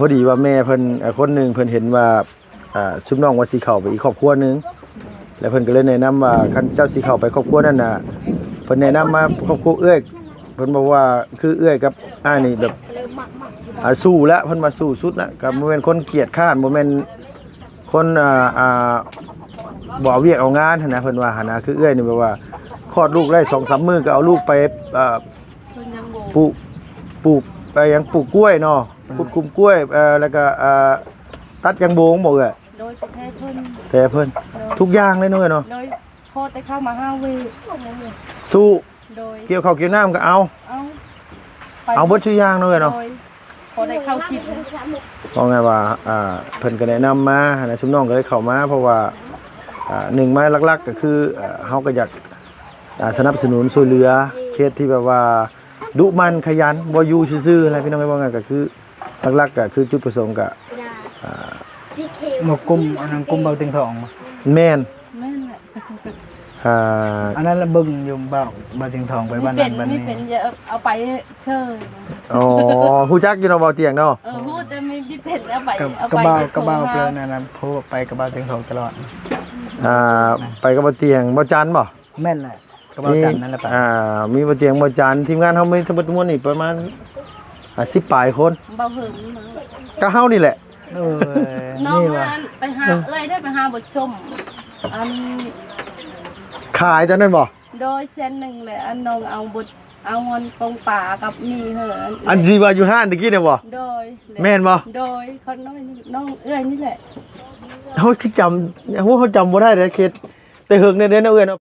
ພໍດີວ່າແມ່ເພິ່ນ ເອີ ຄົນໜຶ່ງເພິ່ນເຫັນວ່າ ອ່າ ຊຸມນ້ອງວ່າຊິເຂົ້າໄປອີກຄອບຄົວໜຶ່ງ ແລ້ວເພິ່ນກໍເລີຍແນະນຳວ່າ ຄັນເຈົ້າຊິເຂົ້າໄປຄອບຄົວນັ້ນນະ ເພິ່ນແນະນຳມາຄອບຄົວເອື້ອຍ ເພິ່ນບອກວ່າ ຄືເອື້ອຍກັບອ້າຍນີ້ແບບ ອ່າ ສູ້ລະ ເພິ່ນວ່າສູ້ສຸດລະ ກໍບໍ່ແມ່ນຄົນກຽດຄ້ານ ບໍ່ແມ່ນ ຄົນ ອ່າ ອ່າ ບໍ່ເອົາວຽກເອົາງານຫັ້ນນະ ເພິ່ນວ່າຫັ້ນນະ ຄືເອື້ອຍນີ້ແບບວ່າຄອດລູກໄດ້ສອງສາມມື້ກໍເອົາລູກໄປ ເອີ ປູກ ປູກ ເອີ ຫຍັງ ປູກກ້ວຍເນາະ ອືມ ຂຸດຂຸມກ້ວຍ ເອີ ແລ້ວກໍ ອ່າ ຕັດຢາງໂບງບໍ່ເອື້ອຍ? ໂດຍ ໄປແຜ່ເພິ່ນ ແຜ່ເພິ່ນ ໂດຍ ທຸກຢ່າງເລີຍເນາະເອື້ອຍເນາະ ໂດຍ ພໍແຕ່ເຂົ້າມາຫາເວ ສູ້ ໂດຍ ກ່ຽວເຂົ້າກ່ຽວນ້ຳກໍເອົາ ເອົາ ເອົາເບິດຊຸຢ່າງເນາະເອື້ອຍເນາະ ໂດຍ ພໍໄດ້ເຂົ້າກິນ ເວົ້າງ່າຍວ່າ ອ່າ ເພິ່ນກໍແນະນຳມານະ ຊຸມນ້ອງກໍໄດ້ເຂົ້າມາ ເພາະວ່າ ອ່າ ໜຶ່ງມາຫຼັກໆກໍຄື ເຮົາກໍຢາກ ອ່າ ສະໜັບສະໜູນຊ່ວຍເຫຼືອ ເຂດທີ່ແບບວ່າດຸໝັ່ນຂະຫຍັນ ບໍ່ຢູ່ຊື່ໆ ຫັ້ນແຫຼະ ພີ່ນ້ອງເອີຍ ເວົ້າງ່າຍກໍຄື ຫຼັກໆກໍຄືຈຸດປະສົງກໍ ອ່າ ມາກຸ່ມ ອັນນັ້ນກຸ່ມເບົາຕຽງທອງບໍ່? ແມ່ນ ແມ່ນແຫຼະ ອ່າ ອັນນັ້ນລະເບິ່ງຢູ່ ເບົາ ເບົາຕຽງທອງໄປບ້ານນັ້ນບ້ານນີ້ ມີເປັນ ມີເປັນ ຢ່າເອົາໄປເຊີຍ ອໍ ຮູ້ຈັກຢູ່ເນາະເບົາຕຽງເນາະ ເອີ ຮູ້ແຕ່ມີ ມີເປັນ ເອົາໄປ ເອົາໄປ ກໍເບົາ ກໍເບົາເພິ່ນນັ້ນນະ ໂທໄປກັບເບົາຕຽງທອງຕະຫຼອດ ອ່າ ໄປກັບເບົາຕຽງ ເບົາຈັນບໍ່? ແມ່ນແຫຼະ ກໍເບົາຈັນນັ້ນແຫຼະໄປ ອ່າ ມີບໍ່ຕຽງ ບໍ່ຈັນ ທີມງານເຮົາມີທັງໝົດທັງມວນນີ້ປະມານ ອ່າ ສິບປາຍຄົນ ເບົາເຫິງ ກະເຮົານີ້ແຫຼະ ເອີ ນ້ອງ ນີ້ວ່າ ອັນໄປຫາ ເອີ ເອື້ອຍໄດ້ໄປຫາບົດສົມ ອັນ ຂາຍຕອນນັ້ນບໍ່? ໂດຍ ແສນໜຶ່ງແຫຼະ ອັນນ້ອງເອົາບົດ ເອົາເງິນກອງປາກັບມີເຫີ ອັນທີ່ວ່າຢູ່ຮ້ານຕະກີ້ນີ້ບໍ່? ໂດຍ ແມ່ນບໍ່? ໂດຍ ຂ້ານ້ອຍນີ້ ນ້ອງເອື້ອຍນີ້ແຫຼະ ເຮົາຄືຈຳ ເຮົາ ເຮົາຈຳບໍ່ໄດ້ເດ້ ເຂດ ແຕ່ເຫິງແດ່ເນາະເອື້ອຍເນາະ.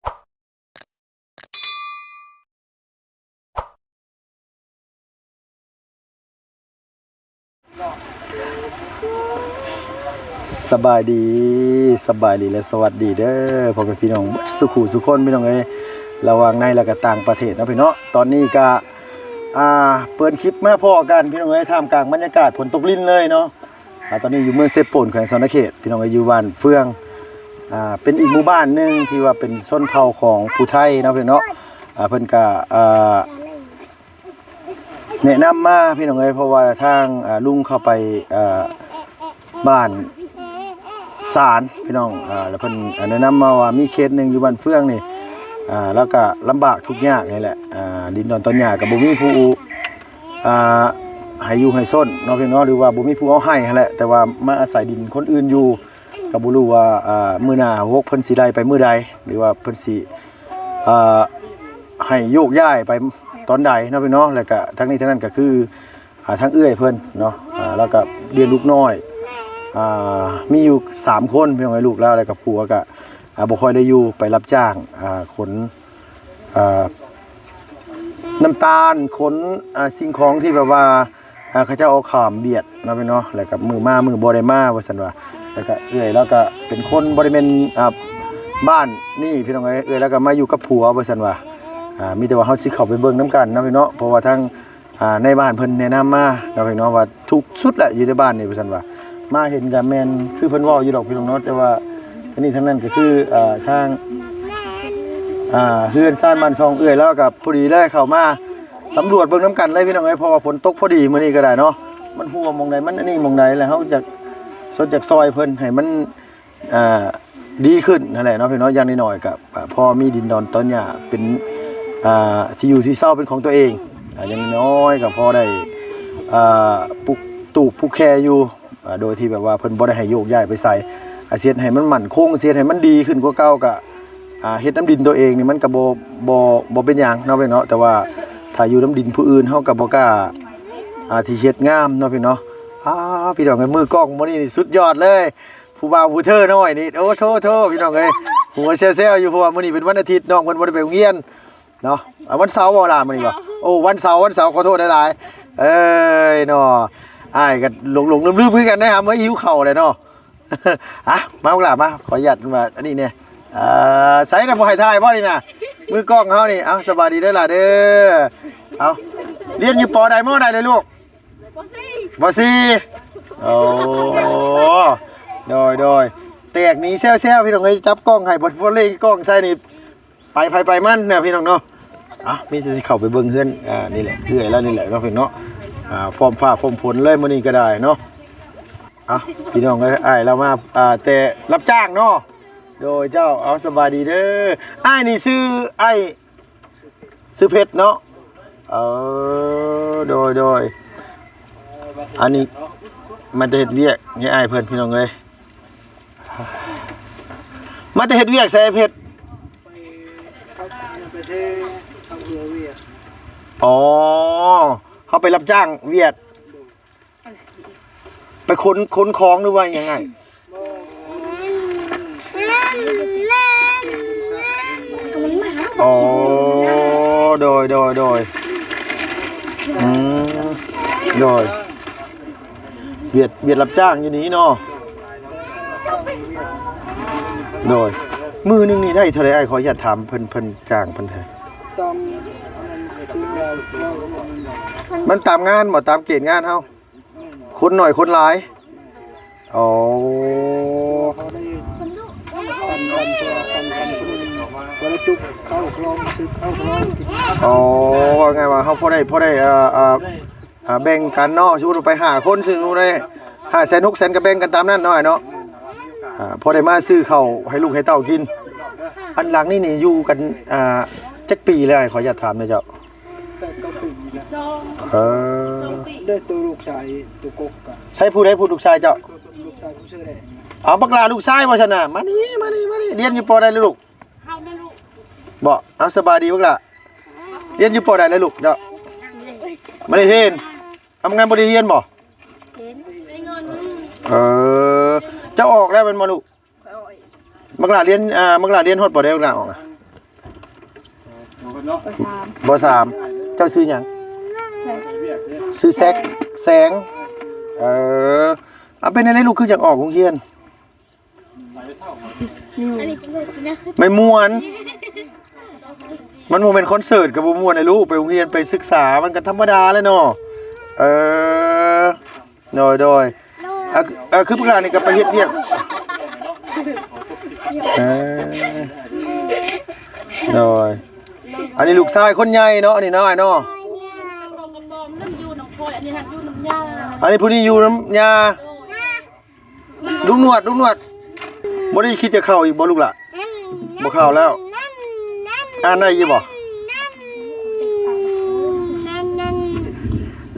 ສະບາຍດີ ສະບາຍດີ ແລະ ສະຫວັດດີເດີ ພໍ່ແມ່ພີ່ນ້ອງເບິດສູ່ຄູ່ສູ່ຄົນ ພີ່ນ້ອງເອີຍ ລະຫວ່າງໃນ ແລະ ກະຕ່າງປະເທດເນາະ ພີ່ນ້ອງ. ຕອນນີ້ກະ ອ່າ ເປີດຄລິບມາພໍ້ກັນ ພີ່ນ້ອງເອີຍ ທ່າມກາງບັນຍາກາດຝົນຕົກລິນເລີຍເນາະ. ອ່າ ຕອນນີ້ຢູ່ເມືອງເຊໂປນ ແຂວງສະຫວັນນະເຂດ ພີ່ນ້ອງເອີຍ ຢູ່ບ້ານເຟືອງ ອ່າ ເປັນອີກໝູ່ບ້ານໜຶ່ງທີ່ວ່າເປັນຊົນເຜົ່າຂອງຜູ້ໄທເນາະ ພີ່ນ້ອງເນາະ. ອ່າ ເພິ່ນກະ ອ່າ ແນະນຳມາ ພີ່ນ້ອງເອີຍ ເພາະວ່າທາງ ອ່າ ລຸງເຂົ້າໄປ ອ່າ ບ້ານສານ ພີ່ນ້ອງ ອ່າ ແລ້ວເພິ່ນ ອ່າ ແນະນຳມາວ່າມີເຂດໜຶ່ງຢູ່ບ້ານເຟືອງນີ້ ອ່າ ແລ້ວກະລຳບາກທຸກຍາກນີ້ແຫຼະ ອ່າ ດິນດອນຕອນຫຍ້າກະບໍ່ມີຜູ້ ອ່າ ໃຫ້ຢູ່ໃຫ້ຊົນເນາະ ພີ່ນ້ອງເນາະ ຫຼືວ່າບໍ່ມີຜູ້ເອົາໃຫ້ຫັ້ນແຫຼະ ແຕ່ວ່າມາອາໄສດິນຄົນອື່ນຢູ່ ກໍບໍ່ຮູ້ວ່າ ອ່າ ມື້ໜ້າຫົກເພິ່ນຊິໄດ້ໄປມື້ໃດ ຫຼືວ່າເພິ່ນຊິ ອ່າ ໃຫ້ໂຍກຍ້າຍໄປຕອນໃດເນາະ ພີ່ນ້ອງເນາະ. ແລ້ວກະທັງນີ້ທັງນັ້ນກໍຄື ອ່າ ທາງເອື້ອຍເພິ່ນເນາະ ອ່າ ແລ້ວກໍລ້ຽງລູກນ້ອຍ ອ່າ ມີຢູ່ສາມຄົນ ພີ່ນ້ອງເອີຍ ລູກລາວ ແລ້ວກໍຜົວກໍ ອ່າ ບໍ່ຄ່ອຍໄດ້ຢູ່ ໄປຮັບຈ້າງ ອ່າ ຂົນ ອ່າ ນ້ຳຕານ ຂົນ ອ່າ ສິ່ງຂອງທີ່ແບບວ່າ ອ່າ ເຂົາເຈົ້າເອົາຂ້າມບຽດເນາະ ພີ່ນ້ອງເນາະ ແລ້ວກໍມື້ມາມື້ບໍ່ໄດ້ມາວ່າຊັ້ນວ່າ. ແລ້ວກໍເອື້ອຍລາວກໍເປັນຄົນບໍ່ໄດ້ແມ່ນ ອ່າ ບ້ານນີ້ ພີ່ນ້ອງເອີຍ ເອື້ອຍລາວກໍມາຢູ່ກັບຜົວວ່າຊັ້ນວ່າ. ອ່າ ມີແຕ່ວ່າເຮົາຊິເຂົ້າໄປເບິ່ງນຳກັນເນາະ ພີ່ນ້ອງເນາະ ເພາະວ່າທາງ ອ່າ ໃນບ້ານເພິ່ນແນະນຳມາເນາະ ພີ່ນ້ອງເນາະ ວ່າທຸກສຸດແຫຼະຢູ່ໃນບ້ານນີ້ວ່າຊັ້ນວ່າ. ມາເຫັນກໍແມ່ນຄືເພິ່ນເວົ້າຢູ່ດອກ ພີ່ນ້ອງເນາະ ແຕ່ວ່າທັງນີ້ທັງນັ້ນກໍຄື ອ່າ ທາງ ອ່າ ເຮືອນຊານບ້ານຊ່ອງເອື້ອຍລາວກໍພໍດີເລີຍເຂົ້າມາສຳຫຼວດເບິ່ງນຳກັນເລີຍ ພີ່ນ້ອງເອີຍ ເພາະວ່າຝົນຕົກພໍດີມື້ນີ້ກໍໄດ້ເນາະ ມັນຮົ່ວໝ່ອງໃດ ມັນອັນນີ້ໝ່ອງໃດ ແລ້ວເຮົາຢາກຊົດຢາກຊ່ອຍເພິ່ນໃຫ້ມັນ ອ່າ ດີຂຶ້ນຫັ້ນແຫຼະເນາະ ພີ່ນ້ອງເນາະ. ຢ່າງໜ້ອຍໆກໍ ອ່າ ພໍມີດິນດອນຕອນຫຍ້າເປັນ ອ່າ ທີ່ຢູ່ທີ່ເຊົາເປັນຂອງຕົວເອງ ອ່າ ຢ່າງໜ້ອຍໆກໍພໍໄດ້ ອ່າ ປູກຕູບປູກແຄຢູ່ ອ່າ ໂດຍທີ່ແບບວ່າເພິ່ນບໍ່ໄດ້ໃຫ້ໂຍກຍ້າຍໄປໃສ ອາ ຊິເຮັດໃຫ້ມັນໝັ້ນຄົງ ຊິເຮັດໃຫ້ມັນດີຂຶ້ນກວ່າເກົ່າ ກະ ອ່າ ເຮັດນຳດິນຕົວເອງນີ້ມັນກະບໍ່ ບໍ່ ບໍ່ເປັນຫຍັງເນາະ ພີ່ນ້ອງເນາະ. ແຕ່ວ່າຖ້າຢູ່ນຳດິນຜູ້ອື່ນ ເຮົາກະບໍ່ກ້າ ອ່າ ທີ່ເຮັດງາມເນາະ ພີ່ນ້ອງເນາະ. ອ່າ ພີ່ນ້ອງເອີຍ ມືກ້ອງມື້ນີ້ນີ້ສຸດຍອດເລີຍ ຜູ້ບ່າວຜູ້ເທີນ້ອຍນີ້ ໂອ້ ໂທ້ໆ ພີ່ນ້ອງເອີຍ ຫົວແຊວໆຢູ່ ເພາະວ່າມື້ນີ້ເປັນວັນອາທິດ ນ້ອງເພິ່ນບໍ່ໄດ້ໄປໂຮງຮຽນ ເນາະ. ອ່າ ວັນເສົາບໍ່ລະມື້ນີ້ບໍ່? ໂອ້ ວັນເສົາ ວັນເສົາ ຂໍໂທດຫຼາຍໆ ເອີຍເນາະ. ອ້າຍກໍຫຼົງໆລືມໆຄືກັນເດ້ ມາຫິວເຂົ້າແຫຼະເນາະ. ອ່ະ ມາ ບັກຫຼ້າມາ ຂໍອະນຸຍາດວ່າອັນນີ້ແດ່. ເອີ ໃສນະ ບໍ່ໃຫ້ຖ່າຍບໍ່ນີ້ນະ? ມືກ້ອງເຮົານີ້. ເອົ້າ ສະບາຍດີເດີຫຼ້າເດີ. ເອົ້າ ຮຽນຢູ່ ປໍ ໃດ ມໍ ໃດເລີຍລູກ? ປໍ ສີ່ ປໍ ສີ່. ໂອ້ ໂດຍໆ ແຕກໜີແຊວໆ ພີ່ນ້ອງເອີຍ ຈັບກ້ອງໃຫ້ ບັດເລີຍກ້ອງໃສ່ນີ້ ໄປໃຜໄປມັນເນາະ ພີ່ນ້ອງເນາະ. ອ່ະ ມີແຕ່ຊິເຂົ້າໄປເບິ່ງເຮືອນ ອ່າ ນີ້ແຫຼະ ເອື້ອຍລາວນີ້ແຫຼະເນາະ ພີ່ນ້ອງເນາະ. ອ່າ ຟ້ອມຟ້າຟ້ອມຝົນເລີຍມື້ນີ້ກໍໄດ້ເນາະ. ເອົາ ພີ່ນ້ອງເອີຍ ອ້າຍລາວມາ ອ່າ ແຕ່ຮັບຈ້າງເນາະ. ໂດຍ ເຈົ້າ ເອົາ ສະບາຍດີເດີ. ອ້າຍນີ້ຊື່ ອ້າຍ ຊື່ເພັດເນາະ. ເອີ ໂດຍ ໂດຍ ອັນນີ້ມາແຕ່ເຮັດວຽກໃຫ້ອ້າຍເພິ່ນ ພີ່ນ້ອງເອີຍ. ມາແຕ່ເຮັດວຽກໃສເພັດ? ໄປເຮັດວຽກ. ອໍ ເຮົາໄປຮັບຈ້າງວຽກ ໄປຂົນ ຂົນຂອງ ຫຼືວ່າຫຍັງໄງ? ອໍ ໂດຍ ໂດຍ ໂດຍ ອືມ ໂດຍ ວຽກ ວຽກຮັບຈ້າງຢູ່ນີ້ເນາະ. ໂດຍ ມື້ໜຶ່ງນີ້ໄດ້ເທົ່າໃດ? ອ້າຍຂໍອະນຸຍາດຖາມເພິ່ນ ເພິ່ນຈ້າງເພິ່ນເທົ່າໃດ? ຕາມ ມັນຕາມງານບໍ່? ຕາມເກນງານເຮົາ? ຄົນໜ້ອຍຄົນຫຼາຍ? ອໍ ພໍໄດ້ປັນກັນ ເພື່ອປັນກັນ ຜູ້ໜຶ່ງພໍໄດ້ຈຸບເຂົ້າກະລອງ ຊື້ເຂົ້າກະລອງກິນ. ອໍ ເວົ້າງ່າຍວ່າເຮົາພໍໄດ້ ພໍໄດ້ ເອີ ເອີ ອ່າ ແບ່ງກັນເນາະ. ສົມມຸດວ່າໄປຫ້າຄົນ ຊື້ໜູໄດ້ຫ້າແສນ ຫົກແສນ ກໍແບ່ງກັນຕາມນັ້ນເນາະ ອ້າຍເນາະ. ອ່າ ພໍໄດ້ມາຊື້ເຂົ້າໃຫ້ລູກໃຫ້ເຕົ້າກິນ. ອັນຫຼັງນີ້ນີ້ຢູ່ກັນ ອ່າ ຈັກປີແລ້ວ? ອ້າຍຂໍອະນຸຍາດຖາມແດ່ເຈົ້າ. ແປດເກົ້າປີແລ້ວ. ເອີ ໄດ້ໂຕລູກຊາຍ ໂຕກົກກະ ໃສຜູ້ໃດ ຜູ້ລູກຊາຍເຈົ້າ? ລູກຊາຍຜູ້ເສື້ອແດງ. ເອົາ ບັກຫຼ້າລູກຊາຍວ່າຊັ້ນນະ. ມານີ້ ມານີ້ ມານີ້. ຮຽນຢູ່ປໍໃດລະລູກ? ເຮົາແມ່ລູກ. ບໍ່ ເອົາ ສະບາຍດີບັກຫຼ້າ. ຮຽນຢູ່ປໍໃດລະລູກເຈົ້າ? ບໍ່ໄດ້ຮຽນ. ອຳນານບໍ່ໄດ້ຮຽນບໍ່? ຮຽນ. ເອີ ເຈົ້າອອກແລ້ວແມ່ນບໍ່ລູກ? ບັກຫຼ້າຮຽນ ອ່າ ບັກຫຼ້າຮຽນຮອດປໍໃດບັກຫຼ້າອອກນະ? ປໍສາມ. ປໍສາມ. ເຈົ້າຊື່ຫຍັງ? ແຊງ. ຊື່ແຊກ ແຊງ. ເອີ ເອົາ ເປັນແນວໃດລູກ ຄືຢາກອອກໂຮງຮຽນ? ມັນມ່ວນ. ມັນບໍ່ແມ່ນຄອນເສີດກໍບໍ່ມ່ວນໃດລູກ. ໄປໂຮງຮຽນໄປສຶກສາ ມັນກໍທຳມະດາແຫຼະເນາະ. ເອີ ໂດຍ ໂດຍ. ອ່າ ຄື ອ່າ ຄືພວກຫຼານນີ້ກໍໄປເຮັດວຽກ. ເອີ ໂດຍ. ອັນນີ້ລູກຊາຍຄົນໃຫຍ່ເນາະ ອັນນີ້ເນາະ ອ້າຍເນາະ. ອັນນີ້ຜູ້ນີ້ຢູ່ນຳຍ່າ. ລຸງໜວດ ລຸງໜວດ ບໍ່ໄດ້ຄິດຈະເຂົ້າອີກບໍ່ລູກຫຼ້າ? ບໍ່ເຂົ້າແລ້ວ. ອ່ານໄດ້ຢູ່ບໍ່?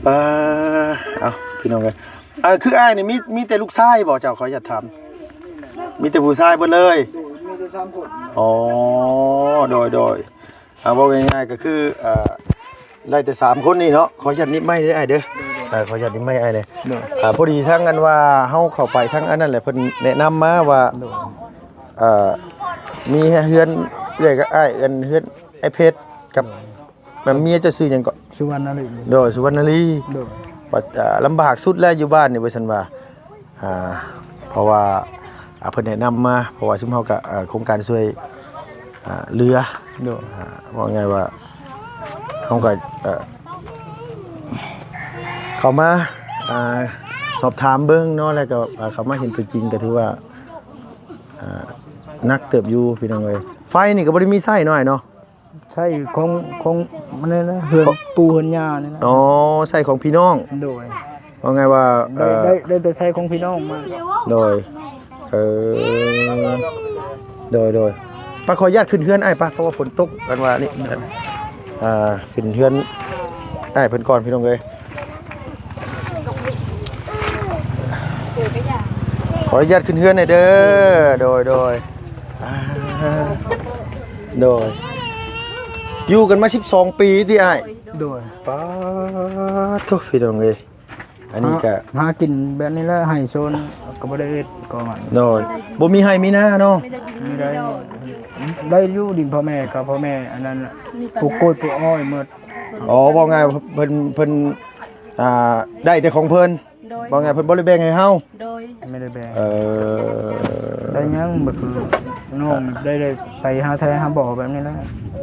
ເອີ ເອົາ ພີ່ນ້ອງເອີຍ ອ່າ ຄືອ້າຍນີ້ມີ ມີແຕ່ລູກຊາຍບໍ່ເຈົ້າ? ຂໍອະນຸຍາດຖາມ. ມີແຕ່ຜູ້ຊາຍເບິດເລີຍ? ໂດຍ ມີແຕ່ສາມຄົນ. ອໍ ໂດຍ ໂດຍ. ອ່າ ເວົ້າງ່າຍໆກໍຄື ເອີ ໄດ້ແຕ່ສາມຄົນນີ້ເນາະ. ຂໍອະນຸຍາດໜີບໄມເດີອ້າຍເດີ. ໂດຍ ໂດຍ. ເອີ ຂໍອະນຸຍາດໜີບໄມອ້າຍແດ່. ໂດຍ. ອ່າ ພໍດີທາງອັນວ່າເຮົາເຂົ້າໄປທາງອັນນັ້ນແຫຼະ ເພິ່ນແນະນຳມາວ່າ ໂດຍ ເອີ ມີເຮືອນເອື້ອຍກັບອ້າຍ ເຮືອນ ເຮືອນອ້າຍເພັດກັບ ໂດຍ ແມ່ນເມຍເຈົ້າຊື່ຫຍັງເກາະ? ສຸວັນນະລີ. ໂດຍ ສຸວັນນະລີ. ໂດຍ. ບັດ ອ່າ ລຳບາກສຸດແລ້ວຢູ່ບ້ານນີ້ ວ່າຊັ້ນວ່າ ອ່າ ເພາະວ່າ ອ່າ ເພິ່ນແນະນຳມາ ເພາະວ່າຊຸມເຮົາກະ ອ່າ ໂຄງການຊ່ວຍ ອ່າ ເຫຼືອ. ໂດຍ. ອ່າ ເວົ້າງ່າຍວ່າ ເຮົາກະ ເອີ ເຂົ້າມາ ອ່າ ສອບຖາມເບິ່ງເນາະ ແລ້ວກໍ ອ່າ ເຂົ້າມາເຫັນຕົວຈິງ ກໍຖືວ່າ ອ່າ ໜັກເຕີບຢູ່ພີ່ນ້ອງເອີຍ. ໄຟນີ້ກໍບໍ່ໄດ້ມີໃຊ້ເນາະ ອ້າຍເນາະ? ໃຊ້ຂອງ ຂອງມັນນີ້ນະ ເຮືອນ ຂອງປູ່ເຮືອນຍ່ານີ້ນະ. ອໍ ໃຊ້ຂອງພີ່ນ້ອງ. ໂດຍ. ເວົ້າງ່າຍວ່າ ໄດ້ ເອີ ໄດ້ ໄດ້ແຕ່ໃຊ້ຂອງພີ່ນ້ອງມາ. ໂດຍ. ເອີ ໂດຍ ໂດຍ. ປະ ຂໍອະນຸຍາດຂຶ້ນເຮືອນອ້າຍປະ ເພາະວ່າຝົນຕົກ ອັນວ່ານີ້ ອ່າ ຂຶ້ນເຮືອນອ້າຍເພິ່ນກ່ອນ ພີ່ນ້ອງເອີຍ. ຂໍອະນຸຍາດຂຶ້ນເຮືອນໜ່ອຍເດີ. ໂດຍ ໂດຍ. ອ່າ ໂດຍ. ຢູ່ກັນມາສິບສອງປີຕິອ້າຍ? ໂດຍ. ປາໂທ ພີ່ນ້ອງເອີຍ ອັນນີ້ກະຫາ ຫາກິນແບບນີ້ແຫຼະ ໄຮ່ສວນກໍບໍ່ໄດ້ເຮັດກໍ. ໂດຍ. ບໍ່ມີໄຮ່ມີນາເນາະ? ມີໄດ້ ໄດ້ຢູ່ດິນພໍ່ແມ່ກັບພໍ່ແມ່ ອັນນັ້ນ ປູກກ້ວຍປູກອ້ອຍໝົດ. ອໍ ເວົ້າງ່າຍເພິ່ນ ເພິ່ນ ອ່າ ໄດ້ແຕ່ຂອງເພິ່ນ. ໂດຍ. ເວົ້າງ່າຍເພິ່ນບໍ່ໄດ້ແບ່ງໃຫ້ເຮົາ. ໂດຍ. ໄມ່ໄດ້ແບ່ງ. ເອີ ໄດ້ຫຍັງ ແບບຄືນ້ອງໄດ້ ໄດ້ໄປຫາແທ້ຫາບໍ່ແບບນີ້ແຫຼະ.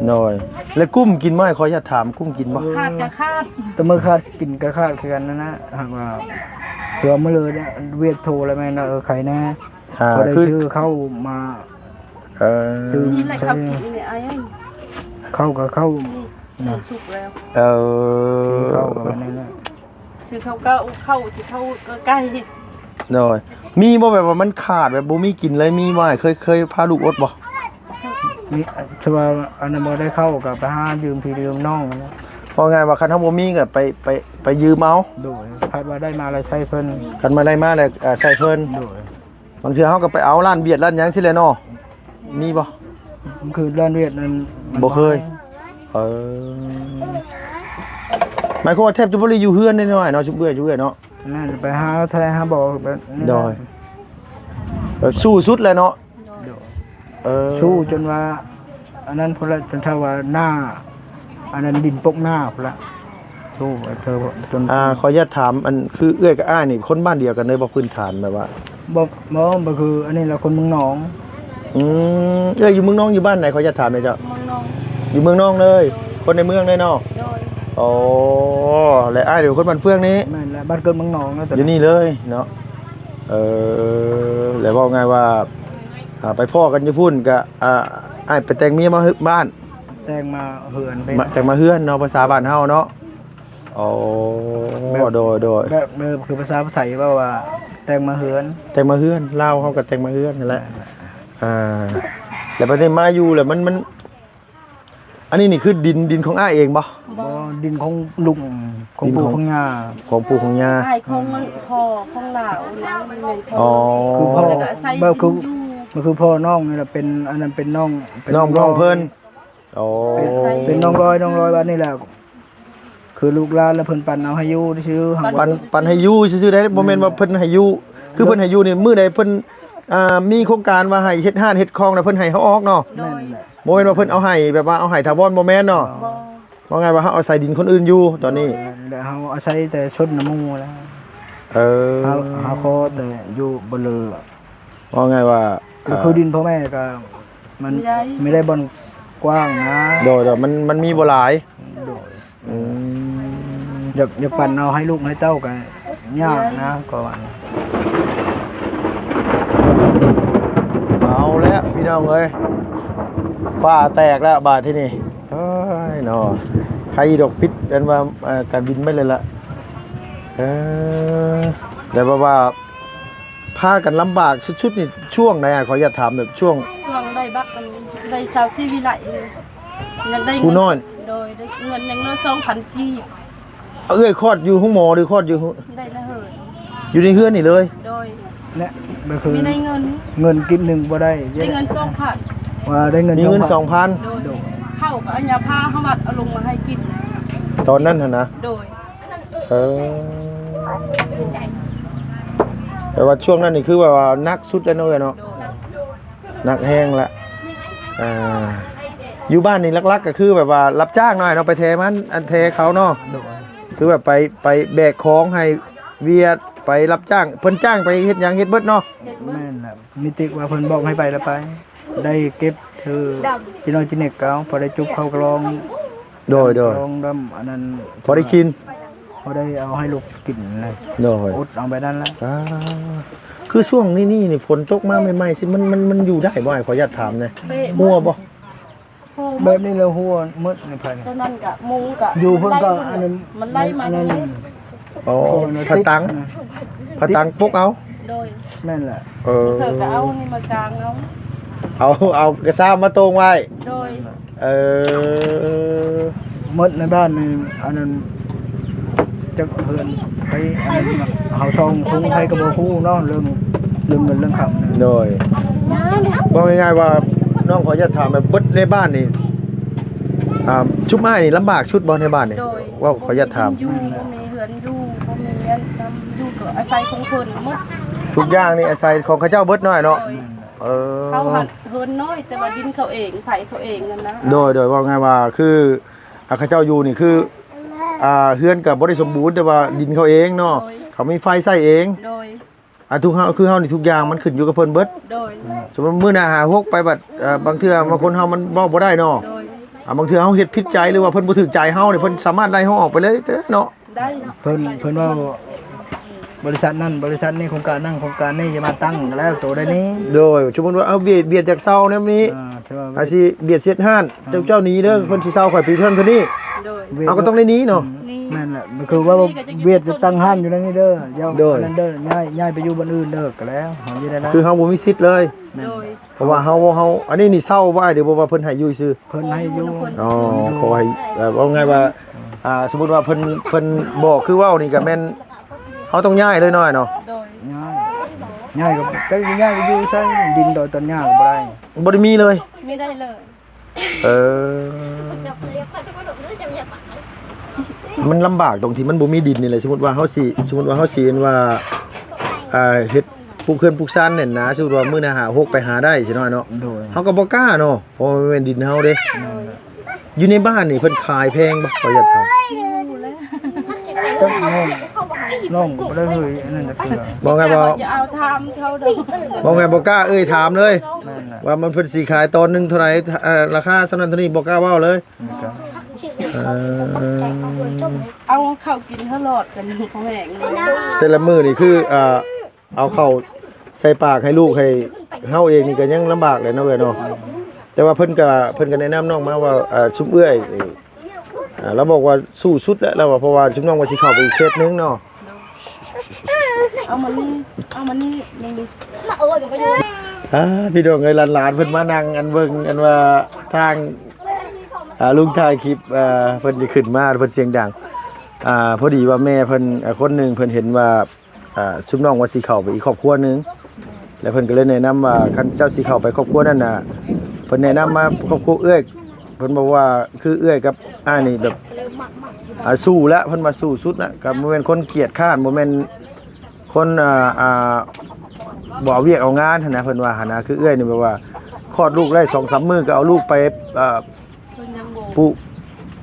ໂດຍ. ແລ້ວກຸ້ມກິນບໍ່? ຂໍອະນຸຍາດຖາມ ກຸ້ມກິນບໍ່? ຂາດກໍຂາດ ແຕ່ມື້ຂາດກິນກໍຂາດຄືກັນນັ້ນນະ. ຫາກວ່າເທື່ອມື້ເລີຍວຽກໂທແລ້ວແມ່ນວ່າ ເອີ ໄຄແນ່ ອ່າ ພໍໄດ້ ຄື ຊື້ເຂົ້າມາ ເອີ ຕື່ມ ນີ້ແຫຼະ ໃສ່ ເຂົ້າກິນນີ້ ອ້າຍເອີຍ ເຂົ້າກໍເຂົ້າ ນີ້ ນະ ສຸກແລ້ວ. ເອີ ຊື້ເຂົ້າກໍແມ່ນນັ້ນແຫຼະ ຊື້ເຂົ້າກໍເຂົ້າ ຊິເຂົ້າກໍໄກ່. ໂດຍ ມີບໍ່ ແບບວ່າມັນຂາດ ແບບບໍ່ມີກິນເລີຍ ມີບໍ່? ເຄີຍ ເຄີຍພາລູກອົດບໍ່? ມີ ຖ້າວ່າອັນນັ້ນບໍ່ໄດ້ເຂົ້າ ກໍໄປຫາຢືມພີ່ຢືມນ້ອງ. ເວົ້າງ່າຍວ່າ ຄັນເຮົາບໍ່ມີກໍໄປ ໄປ ໄປຢືມເອົາ. ໂດຍ ຄັນວ່າໄດ້ມາແລ້ວໃຊ້ເພິ່ນ ຄັນມາໄດ້ມາແລ້ວ ເອີ ໃຊ້ເພິ່ນ. ໂດຍ ບາງເທື່ອເຮົາກໍໄປເອົາຮ້ານຫວຽດຮ້ານຫຍັງຊີ້ແຫຼະເນາະ. ມີບໍ່? ຄືຮ້ານຫວຽດນັ້ນ ບໍ່ເຄີຍ. ເອີ ໝາຍຄວາມວ່າແທບຈະບໍ່ໄດ້ຢູ່ເຮືອນເດ້ນ້ອຍເນາະ ຊຸມເອື້ອຍ ຊຸມເອື້ອຍເນາະ. ນັ້ນໄປຫາແທ້ຫາບໍ່ແບບນີ້. ໂດຍ ແບບສູ້ສຸດແຫຼະເນາະ. ໂດຍ ເອີ ສູ້ຈົນວ່າ ອັນນັ້ນພຸ້ນລະ ຈົນຖ້າວ່າໜ້າ ອັນນັ້ນດິນປົກໜ້າພຸ້ນລະ. ໂອ້ ເທີ ຈົນ ອ່າ ຂໍອະນຸຍາດຖາມ ອັນ ຄືເອື້ອຍກັບອ້າຍນີ້ ຄົນບ້ານດຽວກັນເລີຍບໍ່? ພື້ນຖານແບບວ່າ ບໍ່ ບໍ່ ບໍ່ ຄືອັນນີ້ລະ ຄົນເມືອງໜອງ. ອືມ ເອື້ອຍຢູ່ເມືອງໜອງ ຢູ່ບ້ານໃດ? ຂໍອະນຸຍາດຖາມແດ່ເຈົ້າ. ເມືອງໜອງ. ຢູ່ເມືອງໜອງເລີຍ. ໂດຍ ຄົນໃນເມືອງເລີຍເນາະ. ໂດຍ ອໍ ແລະອ້າຍເປັນຄົນບ້ານເຟືອງນີ້. ແມ່ນແຫຼະ ບ້ານເກີດເມືອງໜອງເນາະ ຢູ່ນີ້ເລີຍເນາະ. ເອີ ແລະເວົ້າງ່າຍວ່າ ອ່າ ໄປພໍ້ກັນຢູ່ພຸ້ນກະ ອ່າ ອ້າຍໄປແຕ່ງເມຍມາບ້ານ. ແຕ່ງມາເຮືອນ ມາ ແຕ່ງມາເຮືອນເນາະ ພາສາບ້ານເຮົາເນາະ. ໂອ້ ແບບ ໂດຍ ໂດຍ ແບບ ແບບຄືພາສາໄທເວົ້າວ່າແຕ່ງມາເຮືອນ. ແຕ່ງມາເຮືອນ ລາວເຮົາກໍແຕ່ງມາເຮືອນຫັ້ນແຫຼະ. ອ່າ ແລ້ວບັດນີ້ມາຢູ່ແລ້ວມັນ ມັນ ອັນນີ້ນີ້ຄືດິນ ດິນຂອງອ້າຍເອງບໍ່? ບໍ່ ດິນຂອງລຸງ ຂອງ ດິນຂອງ ຂອງປູ່ຂອງຍ່າ ຂອງປູ່ຂອງຍ່າ. ອ້າຍຂອງພໍ່ຂອງລາວນະ ແມ່ນພໍ່. ອໍ ຄືພໍ່ ແບບຄື ມັນຄືພໍ່ນ້ອງນີ້ລະ ເປັນ ອັນນັ້ນເປັນນ້ອງ ເປັນນ້ອງ ນ້ອງເພິ່ນ. ອໍ ເປັນ ເປັນນ້ອງລອຍ ນ້ອງລອຍບາດນີ້ແຫຼະ ຄືລູກຫຼານລະເພິ່ນປັນເອົາໃຫ້ຢູ່ຊື່ໆ. ປັນ ປັນໃຫ້ຢູ່ຊື່ໆໄດ໋ ບໍ່ແມ່ນວ່າເພິ່ນໃຫ້ຢູ່. ຄືເພິ່ນໃຫ້ຢູ່ນີ້ ມື້ໃດເພິ່ນ ອ່າ ມີໂຄງການວ່າໃຫ້ເຮັດຮ້ານເຮັດຂອງນະ ເພິ່ນໃຫ້ເຮົາອອກເນາະ. ໂດຍ ບໍ່ແມ່ນວ່າເພິ່ນເອົາໃຫ້ ແບບວ່າເອົາໃຫ້ຖາວອນ ບໍ່ແມ່ນເນາະ. ບໍ່ ເວົ້າງ່າຍວ່າເຮົາອາໄສດິນຄົນອື່ນຢູ່ຕອນນີ້. ແລ້ວເຮົາອາໄສແຕ່ຊົນນຳໝູ່ແລ້ວ. ເອີ ເຮົາ ເຮົາຂໍແຕ່ຢູ່ບໍ່ເລີ. ເວົ້າງ່າຍວ່າ ກໍຄື ເອີ ດິນພໍ່ແມ່ກໍມັນ ມີໄດ້ ມີໄດ້ບ່ອນກວ້າງນະ. ໂດຍ ໂດຍ ມັນ ມັນມີບໍ່ຫຼາຍ. ໂດຍ ອືມ ຢາກ ຢາກປັນເອົາໃຫ້ລູກໃຫ້ເຕົ້າກໍຍາກນະ ກໍວ່າ. ເອົາແລ້ວພີ່ນ້ອງເອີຍ ຟ້າແຕກແລ້ວບາດທີນີ້. ເອີຍເນາະ ໃຄດອກ ປິດອັນວ່າ ເອີ ການບິນໄປເລີຍລະ. ເອີ ແຕ່ວ່າ ວ່າ ພາກັນລຳບາກສຸດໆນີ້ຊ່ວງໃດ? ຂໍອະນຸຍາດຖາມແບບຊ່ວງ ຊ່ວງໄດ້ບັກ ໄດ້ຊາວສີ່ວິໄລ ຍັງໄດ້ ຜູ້ນ້ອຍ ໂດຍ ໄດ້ເງິນຍັງເຫຼືອສອງພັນກີບ. ເອື້ອຍຄອດຢູ່ໂຮງໝໍ ຫຼືຄອດຢູ່ ໄດ້ໃນເຮືອນ ຢູ່ໃນເຮືອນນີ້ເລີຍ? ໂດຍ ແລະ ກໍຄື ມີໄດ້ເງິນ ເງິນກີບໜຶ່ງບໍ່ໄດ້ ໄດ້ເງິນສອງພັນ ວ່າໄດ້ເງິນ ມີເງິນສອງພັນ ສອງພັນ. ໂດຍ ໂດຍ ເຂົ້າກໍອັນຍາພາເຮົາມາເອົາລົງມາໃຫ້ກິນຕອນນັ້ນຫັ້ນນະ. ໂດຍ ເອີ ແຕ່ວ່າຊ່ວງນັ້ນນີ້ຄືແບບວ່າໜັກສຸດແລ້ວເນາະ ເອື້ອຍເນາະ. ໂດຍ ໜັກແຮງລະ. ອ່າ ຢູ່ບ້ານນີ້ຫຼັກໆກໍຄືແບບວ່າຮັບຈ້າງເນາະ ເນາະ ໄປແຖມັນ ອັນແຖເຂົາເນາະ. ໂດຍ ຄືແບບໄປ ໄປແບກຂອງໃຫ້ວຽດ ໄປຮັບຈ້າງ ເພິ່ນຈ້າງໄປເຮັດຫຍັງເຮັດເບິດເນາະ. ເຮັດເບິດ ແມ່ນລະ ມີຕິກວ່າເພິ່ນບອກໃຫ້ໄປລະໄປ ໄດ້ເກັບຖື ຈີນ້ອຍຈີເນັກເອົາ ພໍໄດ້ຈຸບເຂົ້າກະລອງ. ໂດຍ ໂດຍ ລອງດຳອັນນັ້ນ ພໍໄດ້ກິນ ພໍໄດ້ເອົາໃຫ້ລູກກິນນະ. ໂດຍ ອົດເອົາໄປນັ້ນລະ. ອ່າ ຄືຊ່ວງນີ້ນີ້ ຝົນຕົກມາໃໝ່ໆຊິ ມັນ ມັນ ມັນຢູ່ໄດ້ບໍ່? ອ້າຍ ຂໍອະນຸຍາດຖາມແດ່ ຮົ່ວບໍ່? ໂອ້ ແບບນີ້ແລ້ວຮົ່ວໝົດໃນພາຍ ຕອນນັ້ນກະມຸງກະ ຢູ່ເພິ່ນກະ ອັນນັ້ນ ມັນໄຫຼມາ ອັນນັ້ນ ອໍ ໂອ້ຍ ຜ້າຕັງ ຕິດນະ ຜ້າຕັງປົກເອົາ. ໂດຍ ແມ່ນແຫຼະ. ເອີ ເທື່ອກໍເອົານີ້ມາກາງເອົາ ເອົາ ເອົາກະຊາມມາໂຕ່ງໄວ້. ໂດຍ ເອີ ໝົດໃນບ້ານນີ້ ອັນນັ້ນ ຈັກເຮືອນໃຜ ອັນນັ້ນ ເຮົາຊ່ອງທຸງໃຜກໍບໍ່ຮູ້ເນາະ ເລື່ອງ ເລື່ອງເງິນເລື່ອງຄຳ. ໂດຍ ເວົ້າງ່າຍໆວ່າ ນ້ອງຂໍອະນຸຍາດຖາມແບບເບິດໃນບ້ານນີ້ ອ່າ ຊຸມອ້າຍນີ້ລຳບາກສຸດບໍ່ໃນບ້ານນີ້? ໂດຍ ເວົ້າຂໍອະນຸຍາດຖາມ ຢູ່ ບໍ່ມີເຮືອນຢູ່ ບໍ່ມີອັນນຳຢູ່ ກໍອາໄສຂອງເພິ່ນໝົດ ທຸກຢ່າງນີ້ອາໄສຂອງເຂົາເຈົ້າເບິດເນາະ. ໂດຍ ເອີ ເຂົາຫັ້ນເຮືອນນ້ອຍ ແຕ່ວ່າດິນເຂົາເອງ ໄຖເຂົາເອງນັ້ນນະ. ໂດຍ ໂດຍ ເວົ້າງ່າຍວ່າຄື ອ່າ ເຂົາເຈົ້າຢູ່ນີ້ຄື ອ່າ ເຮືອນກໍບໍ່ໄດ້ສົມບູນ ແຕ່ວ່າດິນເຂົາເອງເນາະ. ໂດຍ ເຂົາມີໄຟໃຊ້ເອງ. ໂດຍ ອ່າ ທຸກເຮົາ ຄືເຮົານີ້ທຸກຢ່າງມັນຂຶ້ນຢູ່ກັບເພິ່ນເບິດ. ໂດຍ ສົມມຸດມື້ໜ້າຫາຫົກໄປບັດ ເອີ ບາງເທື່ອບາງຄົນເຮົາມັນເວົ້າບໍ່ໄດ້ເນາະ. ໂດຍ ອ່າ ບາງເທື່ອເຮົາເຮັດຜິດໃຈ ຫຼືວ່າເພິ່ນບໍ່ຖືກໃຈເຮົານີ້ ເພິ່ນສາມາດໄລ່ເຮົາອອກໄປເລີຍເນາະ. ໄດ້ ເພິ່ນ ເພິ່ນເວົ້າ ບໍລິສັດນັ້ນ ບໍລິສັດນີ້ ໂຄງການນັ້ນ ໂຄງການນີ້ ຢ່າມາຕັ້ງແລ້ວໂຕໄດ້ນີ້. ໂດຍ ສົມມຸດວ່າ ເອົາ ວຽດ ວຽດຢາກເຊົ່າແນວນີ້ ອ່າ ຖ້າວ່າ ອາຊິວຽດເຊັດຮ້ານ ເຈົ້າ ເຈົ້າໜີເດີ ເພິ່ນຊິເຊົ່າຂ້ອຍປີເທົ່ານັ້ນເທົ່ານີ້. ໂດຍ ເຮົາກໍຕ້ອງໄດ້ໜີເນາະ. ອືມ ແມ່ນ ຄືວ່າວຽກຈະຕັ້ງຮ້ານຢູ່ໃນນີ້ເດີ ຢ່າ ໂດຍ ອັນນັ້ນເດີ ຍ້າຍ ຍ້າຍໄປຢູ່ບ່ອນອື່ນເດີ ກໍແລ້ວ ເຮົາຢູ່ໄດ້ແລ້ວ ຄືເຮົາບໍ່ມີສິດເລີຍ ແມ່ນ ໂດຍ ເພາະວ່າເຮົາ ເຮົາ ອັນນີ້ນີ້ເຊົ່າບໍ່ອ້າຍ ຫຼືວ່າເພິ່ນໃຫ້ຢູ່ຊື່? ເພິ່ນໃຫ້ຢູ່ ອໍ ຂໍໃຫ້ ເອີ ເວົ້າງ່າຍວ່າ ອ່າ ສົມມຸດວ່າເພິ່ນ ເພິ່ນບອກຄືເວົ້ານີ້ກໍແມ່ນ ເຮົາຕ້ອງຍ້າຍເລີຍເນາະ ເນາະ ໂດຍ ຍ້າຍ ຍ້າຍກໍຈັກຊິຍ້າຍໄປຢູ່ໃສ ດິນດອຍຕອນຫຍ້າກໍບໍ່ໄດ້ ບໍ່ໄດ້ມີເລີຍ ມີໄດ້ເລີຍ ເອີ ມັນລຳບາກຕົງທີ່ມັນບໍ່ມີດິນນີ້ແຫຼະ ສົມມຸດວ່າເຮົາຊິ ສົມມຸດວ່າເຮົາຊິ ອັນວ່າ ອ່າ ເຮັດ ປູກເຮືອນປູກຊານແໜ້ນໜາ ສົມມຸດວ່າມື້ໜ້າຫາຫົກໄປຫາໄດ້ຊິນ້ອຍເນາະ ໂດຍ ເຮົາກໍບໍ່ກ້າເນາະ ເພາະວ່າມັນແມ່ນດິນເຮົາເດ້ ແມ່ນແຫຼະ ຢູ່ໃນບ້ານນີ້ເພິ່ນຂາຍແພງບໍ່? ຂໍຢາກຖາມ ຈັກນ້ອງ ນ້ອງກໍບໍ່ໄດ້ເຄີຍອັນນັ້ນຈັກເທື່ອ ບໍ່ໄງບໍ່ ຈະເອົາຖາມເຂົາດອກ ບໍ່ໄງບໍ່ກ້າເອີ່ຍຖາມເລີຍ ແມ່ນແຫຼະ ວ່າມັນເພິ່ນຊິຂາຍຕອນໜຶ່ງເທົ່າໃດ ເອີ່ ລາຄາເທົ່ານັ້ນເທົ່ານີ້ ບໍ່ກ້າເວົ້າເລີຍ ແມ່ນ ເອີ ເອົາເຂົ້າກິນຕະຫຼອດກັນ ຂອງແຫ້ງເລີຍ ແຕ່ລະມື້ນີ້ຄື ອ່າ ເອົາເຂົ້າໃສ່ປາກໃຫ້ລູກໃຫ້ເຮົາເອງນີ້ກໍຍັງລຳບາກແຫຼະເນາະເອື້ອຍເນາະ ແຕ່ວ່າເພິ່ນກໍ ເພິ່ນກໍແນະນຳນ້ອງມາວ່າ ອ່າ ຊຸມເອື້ອຍ ອ່າ ລາວບອກວ່າສູ້ສຸດແຫຼະ ລາວວ່າ ເພາະວ່າຊຸມນ້ອງວ່າຊິເຂົ້າໄປອີກເຂດໜຶ່ງເນາະ ເອົາມານີ້ ເອົາມານີ້ ນີ້ ນີ້ ອ່າ ພີ່ນ້ອງເອີຍ ຫຼານໆເພິ່ນມານັ່ງອັນເບິ່ງອັນວ່າທາງ ອ່າ ລຸງຖ່າຍຄລິບ ເອີ ເພິ່ນຈະຂຶ້ນມາ ເພິ່ນສຽງດັງ ອ່າ ພໍດີວ່າແມ່ເພິ່ນ ເອີ ຄົນໜຶ່ງເພິ່ນເຫັນວ່າ ອ່າ ຊຸມນ້ອງວ່າຊິເຂົ້າໄປອີກຄອບຄົວໜຶ່ງ ແລ້ວເພິ່ນກໍເລີຍແນະນຳວ່າ ຄັນເຈົ້າຊິເຂົ້າໄປຄອບຄົວນັ້ນນະ ເພິ່ນແນະນຳມາຄອບຄົວເອື້ອຍ ເພິ່ນບອກວ່າຄືເອື້ອຍກັບອ້າຍນີ້ແບບ ອ່າ ສູ້ແລ້ວ ເພິ່ນວ່າສູ້ສຸດນະ ກໍບໍ່ແມ່ນຄົນກຽດຄ້ານ ບໍ່ແມ່ນຄົນ ອ່າ ອ່າ ບໍ່ເອົາວຽກເອົາງານຫັ້ນນະ ເພິ່ນວ່າຫັ້ນນະ ຄືເອື້ອຍນີ້ແບບວ່າຄອດລູກໄດ້ສອງສາມມື້ກໍເອົາລູກໄປ ອ່າ ປູກ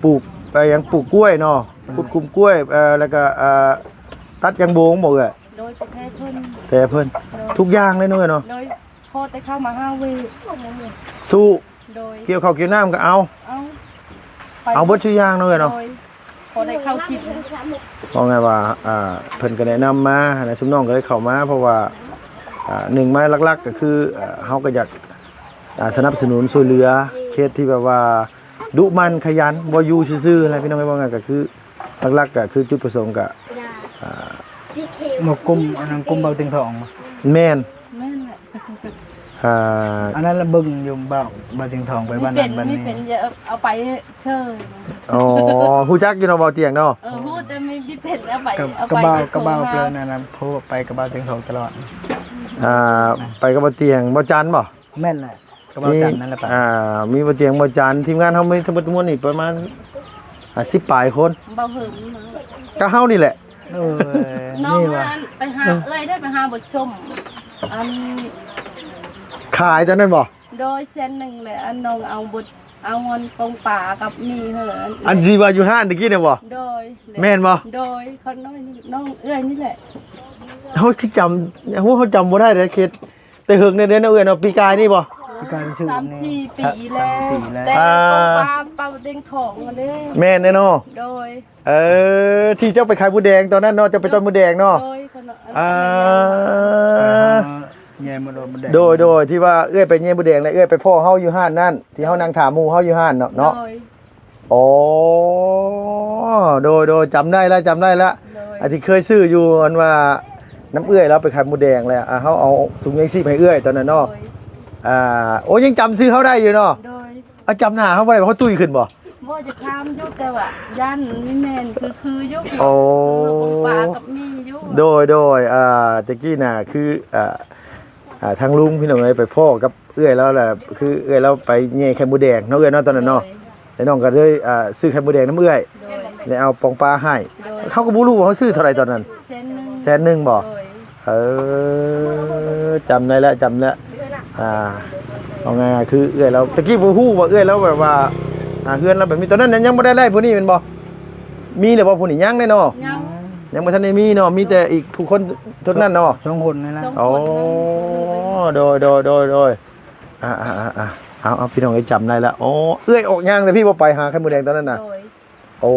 ປູກ ໄປຫຍັງ ປູກກ້ວຍເນາະ ຂຸດຂຸມກ້ວຍ ເອີ ແລ້ວກໍ ອ່າ ຕັດຢາງໂບງບໍ່ເອື້ອຍ? ໂດຍ ໄປແທ້ເພິ່ນ ແທ້ເພິ່ນ ໂດຍ ທຸກຢ່າງເລີຍເນາະເອື້ອຍເນາະ ໂດຍ ພໍແຕ່ເຂົ້າມາຫາເວ ສູ້ ໂດຍ ກ່ຽວເຂົ້າກ່ຽວນ້ຳກໍເອົາ ເອົາ ເອົາເບິດຊຸຢ່າງເນາະເອື້ອຍເນາະ ໂດຍ ພໍໄດ້ເຂົ້າກິນ ເວົ້າງ່າຍວ່າ ອ່າ ເພິ່ນກໍແນະນຳມານະ ຊຸມນ້ອງກໍໄດ້ເຂົ້າມາ ເພາະວ່າ ອ່າ ໜຶ່ງມາຫຼັກໆກໍຄື ເຮົາກໍຢາກ ອ່າ ສະໜັບສະໜູນຊ່ວຍເຫຼືອເຂດທີ່ແບບວ່າດຸໝັ່ນຂະຫຍັນ ບໍ່ຢູ່ຊື່ໆ ຫັ້ນແຫຼະ ພີ່ນ້ອງເອີຍ ເວົ້າງ່າຍກໍຄື ຫຼັກໆກໍຄືຈຸດປະສົງກໍ ອ່າ ມາກຸ່ມ ອັນນັ້ນກຸ່ມເບົາຕຽງທອງ ແມ່ນ ແມ່ນແຫຼະ ອ່າ ອັນນັ້ນລະເບິ່ງຢູ່ ເບົາ ເບົາຕຽງທອງໄປບ້ານນັ້ນບ້ານນີ້ ມີເປັນ ມີເປັນ ເອົາໄປເຊີຍ ອໍ ຮູ້ຈັກຢູ່ເນາະ ເບົາຕຽງເນາະ ເອີ ຮູ້ແຕ່ມີ ມີເປັນ ເອົາໄປ ເອົາໄປ ກັບເບົາ ກັບເບົາ ເອີ ນັ້ນນະ ໂທໄປກັບເບົາຕຽງທອງຕະຫຼອດ ອ່າ ໄປກັບເບົາຕຽງ ເບົາຈັນບໍ່? ແມ່ນແຫຼະ ກໍເວົ້າກັນນັ້ນແຫຼະປະ ອ່າ ມີບໍ່ຕຽງບໍ່ຈັນ ທີມງານເຮົາມີທັງໝົດທັງມວນນີ້ປະມານ ອ່າ ສິບປາຍຄົນ ເບົາເຫິມເນາະ ກໍເຮົານີ້ແຫຼະ ເອີ ນ້ອງ ນີ້ວ່າ ອັນໄປຫາເອື້ອຍໄດ້ໄປຫາບົດສົມ ອັນ ຂາຍຕອນນັ້ນບໍ່? ໂດຍ ແສນໜຶ່ງແຫຼະ ອັນນ້ອງເອົາບົດ ເອົາເງິນກອງປາກັບໝີ່ເຫີ ອັນທີ່ວ່າຢູ່ຮ້ານຕະກີ້ນະບໍ່? ໂດຍ ແມ່ນບໍ່? ໂດຍ ຂອງນ້ອງ ນ້ອງເອື້ອຍນີ້ແຫຼະ ເຮົາຄືຈຳ ເຮົາ ເຮົາຈຳບໍ່ໄດ້ເດ້ ເຂດ ແຕ່ເຫິງແດ່ເນາະເອື້ອຍເນາະ ປີກາຍນີ້ບໍ່? ປີກາຍນີ້ ສາມສີ່ປີແລ້ວ ສາມສີ່ປີແລ້ວ ແຕ່ ອ່າ ເປັນປ້າເປົາເຕັງທອງເດ້ ແມ່ນແນ່ເນາະ ໂດຍ ເອີ ທີ່ເຈົ້າໄປຂາຍໝູແດງຕອນນັ້ນເນາະ ເຈົ້າໄປຕ້ອນໝູແດງເນາະ ໂດຍ ອ່າ ແຍ່ໝູແດງ ໂດຍ ໂດຍ ທີ່ວ່າເອື້ອຍໄປແຍ່ໝູແດງ ແລະ ເອື້ອຍໄປພໍ້ເຮົາຢູ່ຮ້ານນັ້ນ ທີ່ເຮົານັ່ງຖາມໝູ່ເຮົາຢູ່ຮ້ານເນາະ ເນາະ ໂດຍ ອໍ ໂດຍ ໂດຍ ຈຳໄດ້ລະ ຈຳໄດ້ລະ ໂດຍ ອັນທີ່ເຄີຍຊື້ຢູ່ ອັນວ່ານຳເອື້ອຍລາວໄປຂາຍໝູແດງແຫຼະ ອ່າ ເຮົາເອົາຖົງຍັງຊີບໃຫ້ເອື້ອຍຕອນນັ້ນເນາະ ໂດຍ ອ່າ ໂອ້ ຍັງຈຳຊື່ເຮົາໄດ້ຢູ່ເນາະ ໂດຍ ອ່າ ຈຳໜ້າເຮົາບໍ່ໄດ້ ເຮົາຕຸ້ຍຂຶ້ນບໍ່? ບໍ່ ຈະຖາມຢູ່ ແຕ່ວ່າຢ້ານມີແມ່ນຄື ຄືຢູ່ ອໍ ປາກັບໝີ່ຢູ່ ໂດຍ ໂດຍ ອ່າ ແຕ່ກີ້ນະ ຄື ອ່າ ອ່າ ທາງລຸງ ພີ່ນ້ອງເອີຍ ໄປພໍ້ກັບເອື້ອຍລາວແຫຼະ ຄືເອື້ອຍລາວໄປແຍ່ໄຂ່ມົດແດງເນາະ ເອື້ອຍເນາະ ຕອນນັ້ນເນາະ ໂດຍ ແລ້ວນ້ອງກໍເລີຍ ອ່າ ຊື້ໄຂ່ມົດແດງນຳເອື້ອຍ ໂດຍ ແລ້ວເອົາປອງປາໃຫ້ ໂດຍ ເຂົາກໍບໍ່ຮູ້ວ່າເຮົາຊື້ເທົ່າໃດຕອນນັ້ນ ແສນໜຶ່ງ ແສນໜຶ່ງບໍ່? ໂດຍ ເອີ ຈຳໄດ້ແລ້ວ ຈຳແລ້ວ ອ່າ ເອົາງ່າຍໆ ຄືເອື້ອຍລາວ ຕະກີ້ບໍ່ຮູ້ວ່າເອື້ອຍລາວແບບວ່າ ອ່າ ເຮືອນລາວແບບນີ້ ຕອນນັ້ນຍັງ ຍັງບໍ່ໄດ້ໄດ້ຜູ້ນີ້ແມ່ນບໍ່? ມີແລ້ວບໍ່ຜູ້ນີ້? ຍັງເດ້ເນາະ ຍັງ ຍັງບໍ່ທັນໄດ້ມີເນາະ ມີແຕ່ອີກຜູ້ຄົນເທົ່ານັ້ນເນາະ ສອງຄົນນີ້ລະ ສອງຄົນ ອໍ ໂດຍ ໂດຍ ໂດຍ ໂດຍ ອ່າ ອ່າ ອ່າ ອ່າ ເອົາ ເອົາ ພີ່ນ້ອງເອີຍ ຈຳໄດ້ລະ ອໍ ເອື້ອຍອອກຍ່າງແຕ່ພີ້ບໍ່ ໄປຫາໄຂ່ມົດແດງຕອນນັ້ນນະ ໂດຍ ໂອ້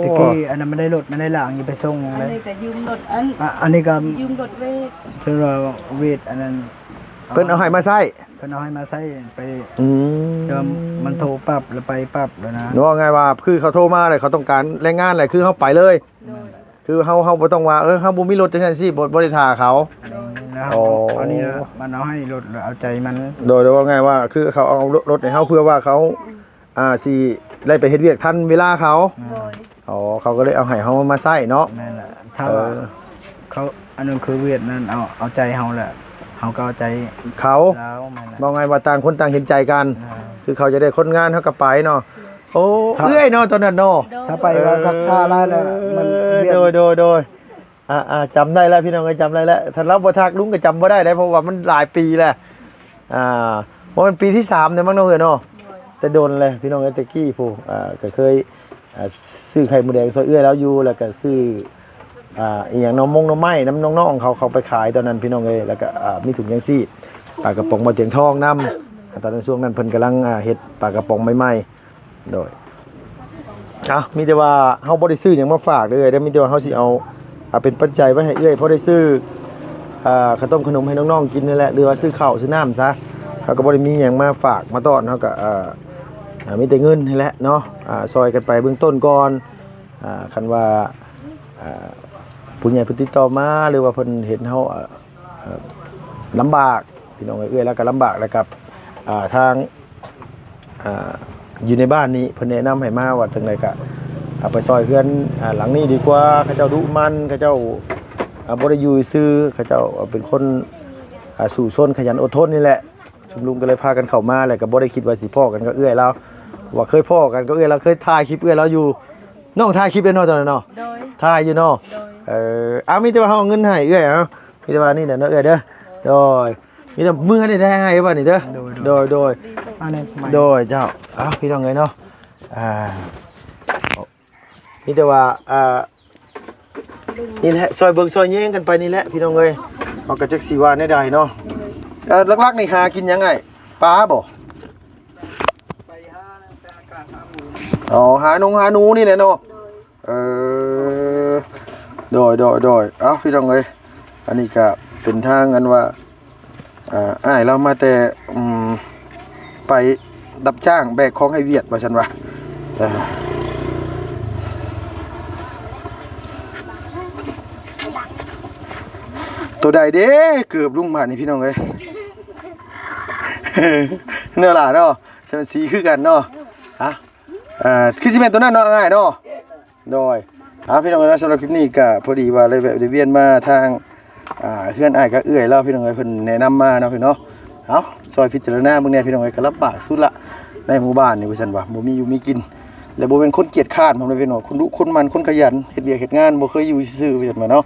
ແຕ່ກີ້ອັນນັ້ນມັນໄດ້ລົດ ມັນໄດ້ລາງຢູ່ໄປສົ່ງ ອັນນີ້ກໍຢືມລົດ ອັນ ອ່າ ອັນນີ້ກໍຢືມລົດເວດ ເພິ່ນວ່າເວດອັນນັ້ນ ເພິ່ນເອົາໃຫ້ມາໃຊ້ พิ่ນເອົາໃຫ້ມາໃຊ້ໄປ ອືມ ແຕ່ວ່າມັນໂທປັບແລ້ວໄປປັບແລ້ວນະ. ເວົ້າງ່າຍວ່າ ຄືເຂົາໂທມາແລ້ວ ເຂົາຕ້ອງການແຮງງານແຫຼະ ຄືເຮົາໄປເລີຍ. ໂດຍ ຄືເຮົາ ເຮົາບໍ່ຕ້ອງວ່າ ເອີ ເຮົາບໍ່ມີລົດຈັ່ງຊັ້ນຊີ້ ບໍ່ ບໍ່ໄດ້ຖ້າເຂົາ. ໂດຍ ແລ້ວເຮົາ ອໍ ເອົານີ້ມັນເອົາໃຫ້ລົດ ແລ້ວເອົາໃຈມັນ. ໂດຍ ໂດຍ ເວົ້າງ່າຍວ່າ ຄືເຂົາເອົາລົດໃຫ້ເຮົາ ເພື່ອວ່າເຂົາ ອ່າ ຊິໄດ້ໄປເຮັດວຽກທັນເວລາເຂົາ. ໂດຍ ອໍ ເຂົາກໍເລີຍເອົາໃຫ້ເຮົາມາໃຊ້ເນາະ. ແມ່ນແຫຼະ ຖ້າ ເອີ ວ່າເຂົາ ອັນນັ້ນຄືຫວຽດນັ້ນ ເອົາ ເອົາໃຈເຮົາແຫຼະ ເຮົາກໍເອົາໃຈເຂົາ. ລາວ ແມ່ນແຫຼະ ເວົ້າງ່າຍວ່າຕ່າງຄົນຕ່າງເຫັນໃຈກັນ. ອ່າ ຄືເຂົາຈະໄດ້ຄົນງານ ເຮົາກໍໄປເນາະ. ໂອ້ ຖ້າ ເອື້ອຍເນາະ ຕອນນັ້ນເນາະ. ໂດຍ ຖ້າໄປວ່າ ເອີ ຊັກຊ້າຫຼາຍແລ້ວ ມັນ ເອີ ຫວຽດ. ໂດຍ ໂດຍ ໂດຍ ອ່າ ອ່າ ຈຳໄດ້ແລ້ວ ພີ່ນ້ອງເອີຍ ຈຳໄດ້ແລ້ວ. ຖ້າລາວບໍ່ທັກລຸງກໍຈຳບໍ່ໄດ້ເດ້ ເພາະວ່າມັນຫຼາຍປີແລ້ວ. ອ່າ ບໍ່ແມ່ນປີທີສາມແລ້ວມັ້ງເນາະ ເອີຍເນາະ. ໂດຍ ແຕ່ດົນແລ້ວ ພີ່ນ້ອງເອີຍ. ແຕ່ກີ້ພຸ້ນ ອ່າ ກໍເຄີຍ ອ່າ ຊື້ໄຂ່ມົດແດງຊ່ອຍເອື້ອຍລາວຢູ່ ແລ້ວກໍຊື້ ອ່າ ອີ່ຫຍັງ ໜໍ່ມົງໜໍ່ໄມ້ນຳນ້ອງໆເຂົາ ເຂົາໄປຂາຍຕອນນັ້ນ ພີ່ນ້ອງເອີຍ. ແລ້ວກໍ ອ່າ ມີຖົງຍັງຊີບ ປາກະປ໋ອງ ບໍ່ຕຽງທອງນຳ. ອ່າ ຕອນນັ້ນ ຊ່ວງນັ້ນເພິ່ນກຳລັງ ອ່າ ເຮັດປາກະປ໋ອງໃໝ່ໆ. ໂດຍ ເອົາ ມີແຕ່ວ່າເຮົາບໍ່ໄດ້ຊື້ຫຍັງມາຝາກເດີ້ ມີແຕ່ວ່າເຮົາຊິເອົາ ເອົາເປັນປັດໄຈໄວ້ໃຫ້ເອື້ອຍ ພໍໄດ້ຊື້ ອ່າ ເຂົ້າຕົ້ມຂະໜົມໃຫ້ນ້ອງໆກິນນີ້ແຫຼະ ຫຼືວ່າຊື້ເຂົ້າຊື້ນ້ຳຊະ. ເຮົາກໍບໍ່ໄດ້ມີຫຍັງມາຝາກມາຕ້ອນ ເຮົາກໍ ເອີ ອ່າ ມີແຕ່ເງິນນີ້ແຫຼະເນາະ. ອ່າ ຊ່ອຍກັນໄປເບື້ອງຕົ້ນກ່ອນ. ອ່າ ຄັນວ່າ ອ່າ ຜູ້ໃຫຍ່ເພິ່ນຕິດຕໍ່ມາ ຫຼືວ່າເພິ່ນເຫັນເຮົາ ອ່າ ລຳບາກ ພີ່ນ້ອງເອີຍ ເອື້ອຍລາວກໍລຳບາກ ແລ້ວກັບ ອ່າ ທາງ ອ່າ ຢູ່ໃນບ້ານນີ້ເພິ່ນແນະນຳໃຫ້ມາວ່າຈັ່ງໃດກະ ເອົາໄປຊ່ອຍເຮືອນ ອ່າ ຫຼັງນີ້ດີກວ່າ. ເຂົາເຈົ້າດຸໝັ່ນ ເຂົາເຈົ້າ ອ່າ ບໍ່ໄດ້ຢູ່ຊື່ ເຂົາເຈົ້າເປັນຄົນ ອ່າ ສູ້ຊົນຂະຫຍັນອົດທົນນີ້ແຫຼະ. ຊຸມລຸງກໍເລີຍພາກັນເຂົ້າມາ ແລ້ວກໍບໍ່ໄດ້ຄິດວ່າຊິພໍ້ກັນກັບເອື້ອຍລາວ ເພາະວ່າເຄີຍພໍ້ກັນກັບເອື້ອຍລາວ ເຄີຍຖ່າຍຄລິບເອື້ອຍລາວຢູ່. ນ້ອງຖ່າຍຄລິບເດ້ເນາະ ຕອນນັ້ນເນາະ. ໂດຍ ຖ່າຍຢູ່ເນາະ. ໂດຍ ເອີ ເອົາ ມີແຕ່ວ່າເຮົາເອົາເງິນໃຫ້ເອື້ອຍ. ເອົາ ມີແຕ່ວ່ານີ້ແຫຼະເນາະ ເອື້ອຍເດີ. ໂດຍ ມີແຕ່ເມືອໄດ້ ໄດ້ໃຫ້ວ່ານີ້ເດີ. ໂດຍ ໂດຍ ໂດຍ ອັນນີ້ ໂດຍ ເຈົ້າ. ເອົາ ພີ່ນ້ອງເອີຍເນາະ ອ່າ ມີແຕ່ວ່າ ອ່າ ນີ້ແຫຼະ ຊ່ອຍເບິ່ງຊ່ອຍແຍງກັນໄປນີ້ແຫຼະ ພີ່ນ້ອງເອີຍ. ເຮົາກໍຈັກຊິວ່າແນວໃດເນາະ. ເອີ ຫຼັກໆນີ້ຫາກິນຫຍັງອ້າຍ? ປາບໍ່? ໄປຫາ ໄປຫາການຫາໝູ. ອໍ ຫານົງຫາໜູນີ້ແຫຼະເນາະ. ເອີ ໂດຍ ໂດຍ ໂດຍ. ເອົ້າ ພີ່ນ້ອງເອີຍ ອັນນີ້ກະເປັນທາງອັນວ່າ ອ່າ ອ້າຍລາວມາແຕ່ ອືມ ໄປຮັບຈ້າງແບກຂອງໃຫ້ຫວຽດ ວ່າຊັ້ນວ່າ. ເອີ ໂຕໃດເດ້ ເກີບລຸງບາດນີ້ ພີ່ນ້ອງເອີຍ. ແນວຫຼ້າເນາະ ໃສ່ມັນສີຄືກັນເນາະ. ອ່ະ ອ່າ ຄືຊິແມ່ນໂຕນັ້ນເນາະ ອ້າຍເນາະ. ໂດຍ ເອົາ ພີ່ນ້ອງເອີຍເນາະ ສຳລັບຄລິບນີ້ກະພໍດີວ່າໄດ້ແວະໄດ້ວຽນມາທາງ ອ່າ ເຮືອນອ້າຍກັບເອື້ອຍລາວ ພີ່ນ້ອງເອີຍ ເພິ່ນແນະນຳມາເນາະ ພີ່ນ້ອງເນາະ. ເອົາ ຊ່ອຍພິຈາລະນາເບິ່ງແດ່ ພີ່ນ້ອງເອີຍ ກໍລຳບາກສຸດລະ ໃນໝູ່ບ້ານນີ້ ວ່າຊັ້ນວ່າ ບໍ່ມີຢູ່ມີກິນ ແລະ ບໍ່ແມ່ນຄົນກຽດຄ້ານ ພໍ່ແມ່ພີ່ນ້ອງ ຄົນດຸຄົນໝັ່ນ ຄົນຂະຫຍັນ ເຮັດວຽກເຮັດງານ ບໍ່ເຄີຍຢູ່ຊື່ໆ ວ່າຊັ້ນວ່າເນາະ.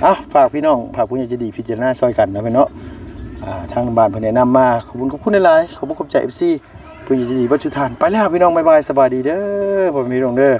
ເອົາ ຝາກພີ່ນ້ອງ ຝາກຜູ້ໃຫຍ່ໃຈດີພິຈາລະນາຊ່ອຍກັນເນາະ ພີ່ນ້ອງເນາະ. ອ່າ ທາງບ້ານເພິ່ນແນະນຳມາ ຂອບຄຸນ ຂອບຄຸນຫຼາຍໆ ຂອບຄຸນຂອບໃຈ ເອັຟຊີ ຜູ້ໃຫຍ່ໃຈດີເບິດສູ່ທ່ານ. ໄປແລ້ວ ພີ່ນ້ອງ ບາຍບາຍ ສະບາຍດີເດີ ພໍ່ແມ່ພີ່ນ້ອງເດີ.